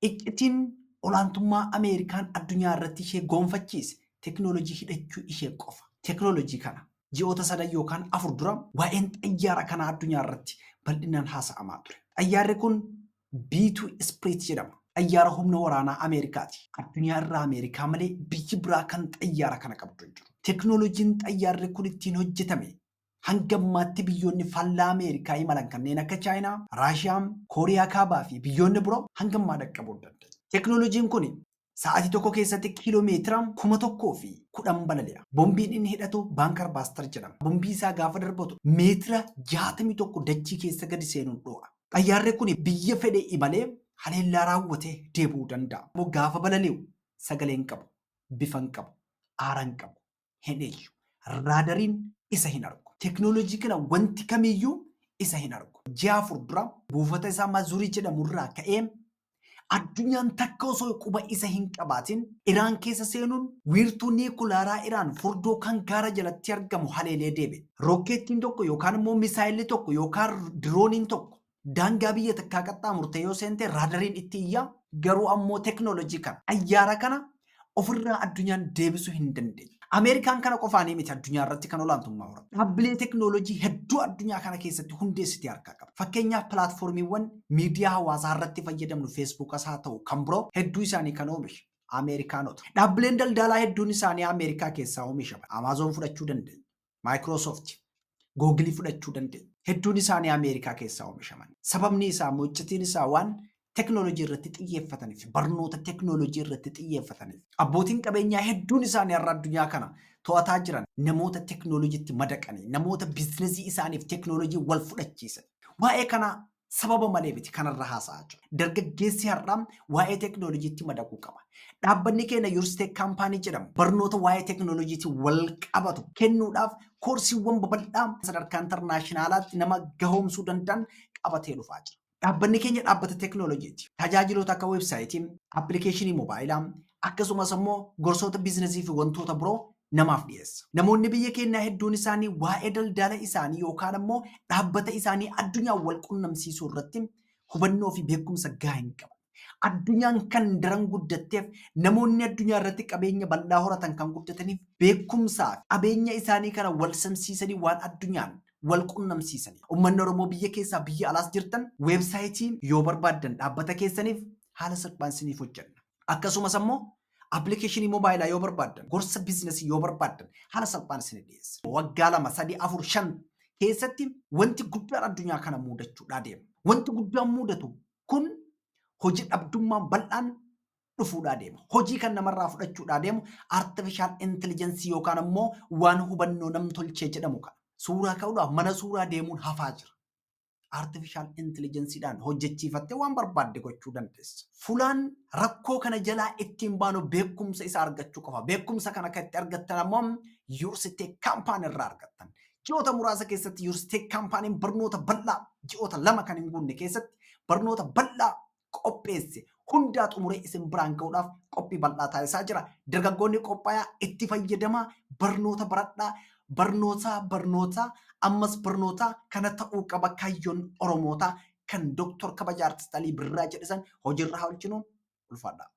Iccitiin olaantummaa Ameerikaan addunyaa irratti ishee gonfachiise teknoolojii hidhachuu ishee qofa. Teknoolojii kana ji'oota 3 yookaan 4 dura waa'een xayyaara kanaa addunyaa irratti bal'inaan haasa'amaa ture. Xayyaarri kun B-2 Spirit jedhama. Xayyaara humna waraanaa Ameerikaati. Addunyaa irraa Ameerikaa malee biyyi biraa kan xayyaara kana qabdu hin jiru. Teknoolojiin xayyaarri kun ittiin hojjetame hanga ammaatti biyyoonni faallaa Ameerikaa imalan kanneen akka Chaayinaa, Raashiyaa, Kooriyaa Kaabaa fi biyyoonni biroo hanga ammaa dhaqqabuu hin dandeenye. Teknoolojiin kun Sa'aatii tokko keessatti kiiloo meetira 1010 balali'a. Bombiin inni hidhatu Bunker Buster jedhama. Bombii isaa gaafa darbatu meetira 61 dachii keessa gadi seenuun dho'a. Xayyaarri kun biyya fedhe imalee haleellaa raawwatee deebi'uu danda'a. Gaafa balali'u sagalee hin qabu, bifa hin qabu, aara hin qabu, hin iyyu. Raadariin isa hin argu. Teknoolojii kana wanti kamiyyuu isa hin argu. Ji'a 4 dura buufata isaa Mazurii jedhamu irraa ka'ee addunyaan takka osoo quba isa hin qabaatin Iraan keessa seenuun wiirtuu niikulaaraa Iraan Furdoo kan gaara jalatti argamu haleelee deebi'e. Rookkeettiin tokko yookaan immoo misaayilli tokko yookaan dirooniin tokko daangaa biyya takkaa qaxxaamurtee yoo seente raadariin itti iyya, garuu ammoo teknoolojii kana xayyaara kana ofirraa addunyaan deebisuu hin dandeenye. Ameerikaan kana qofaanii miti addunyaa irratti kan olaantummaa horatte. Dhaabbilee teknoolojii hedduu addunyaa kana keessatti hundeessitee harkaa qaba. Fakkeenyaaf pilaatfoormiiwwan miidiyaa hawaasaa irratti fayyadamnu Feesbuukas haa ta'u kan biroo hedduu isaanii kan oomishe Ameerikaanota. Dhaabbileen daldalaa hedduun isaanii Ameerikaa keessaa oomishaman. Amaazoon fudhachuu dandeenya. Microsoft, Google fudhachuu dandeenya. Hedduun isaanii Ameerikaa keessaa oomishaman. Sababni isaa immoo iccitiin isaa waan teknoolojii irratti xiyyeeffataniif, barnoota teknoolojii irratti xiyyeeffataniif. Abbootiin qabeenyaa hedduun isaanii har'a addunyaa kana to'ataa jiran namoota teknoolojiitti madaqanii, namoota biizinasii isaaniif teknoolojii wal fudhachiisan. Waa'ee kanaa sababa malee miti kanarra haasa'aa jiru. Dargaggeessi har'aa waa'ee teknoolojiitti madaquu qaba. Dhaabbanni keenya Yursiteek Kaampaanii jedhamu barnoota waa'ee teknoolojiitiin wal qabatu kennuudhaaf koorsiiwwan babal'aa sadarkaa intarnaashinaalaatti nama gahoomsuu danda'an qabatee dhufaa jira. Dhaabbanni keenya dhaabbata teknoolojiiti. Tajaajiloota akka weebsaayitii, appilikeeshinii moobaayilaa, akkasumas immoo gorsoota biizinasii fi wantoota biroo namaaf dhiyeessa. Namoonni biyya keenyaa hedduun isaanii waa'ee daldala isaanii yookaan immoo dhaabbata isaanii addunyaan wal qunnamsiisuu irratti hubannoo fi beekumsa gahaa hin qaban. Addunyaan kan daran guddatteef namoonni addunyaa irratti qabeenya bal'aa horatan kan guddataniif beekumsaa fi qabeenya isaanii kana wal simsiisanii waan addunyaan wal qunnamsiisanii. Uummanni Oromoo biyya keessaa biyya alaas jirtan weebsaayitii yoo barbaaddan dhaabbata keessaniif haala salphaan isiniif hojjenna. Akkasumas ammoo appilikeeshinii moobaayilaa yoo barbaaddan, gorsa biizinasii yoo barbaaddan haala salphaan isinii dhiyeessa. Waggaa 2, 3, 4, 5 keessatti wanti guddaan addunyaa kana muudachuudhaa deema. Wanti guddaan muudatu kun hojii dhabdummaan bal'aan dhufuudhaa deema. Hojii kan namarraa fudhachuudhaa deemu artificial intelligence yookaan ammoo waan hubannoo namtolchee jedhamu kana. Suuraa ka'uudhaaf mana suuraa deemuun hafaa jira. Artificial intelligenceedhaan hojjechiifattee waan barbaadde gochuu dandeessa. Fulaan rakkoo kana jalaa ittiin baanu beekumsa isaa argachuu qofa. Beekumsa kana kan itti argattan ammoo Yursitee Kaampaanii irraa argattan. Ji'oota muraasa keessatti Yursitee Kaampaaniin barnoota bal'aa ji'oota 2 kan hin guunne keessatti barnoota bal'aa qopheesse hundaa xumuree isin biraan ga'uudhaaf qophii bal'aa taasisaa jira. Dargaggoonni qophaayaa itti fayyadamaa, barnoota baradhaa, barnootaa, barnootaa, ammas barnootaa kana ta'uu qaba kaayyoon Oromootaa kan Dooktor Kabajaa Artist Alii Birraa jedhe san hojiirra haa oolchinu. Ulfaadhaa.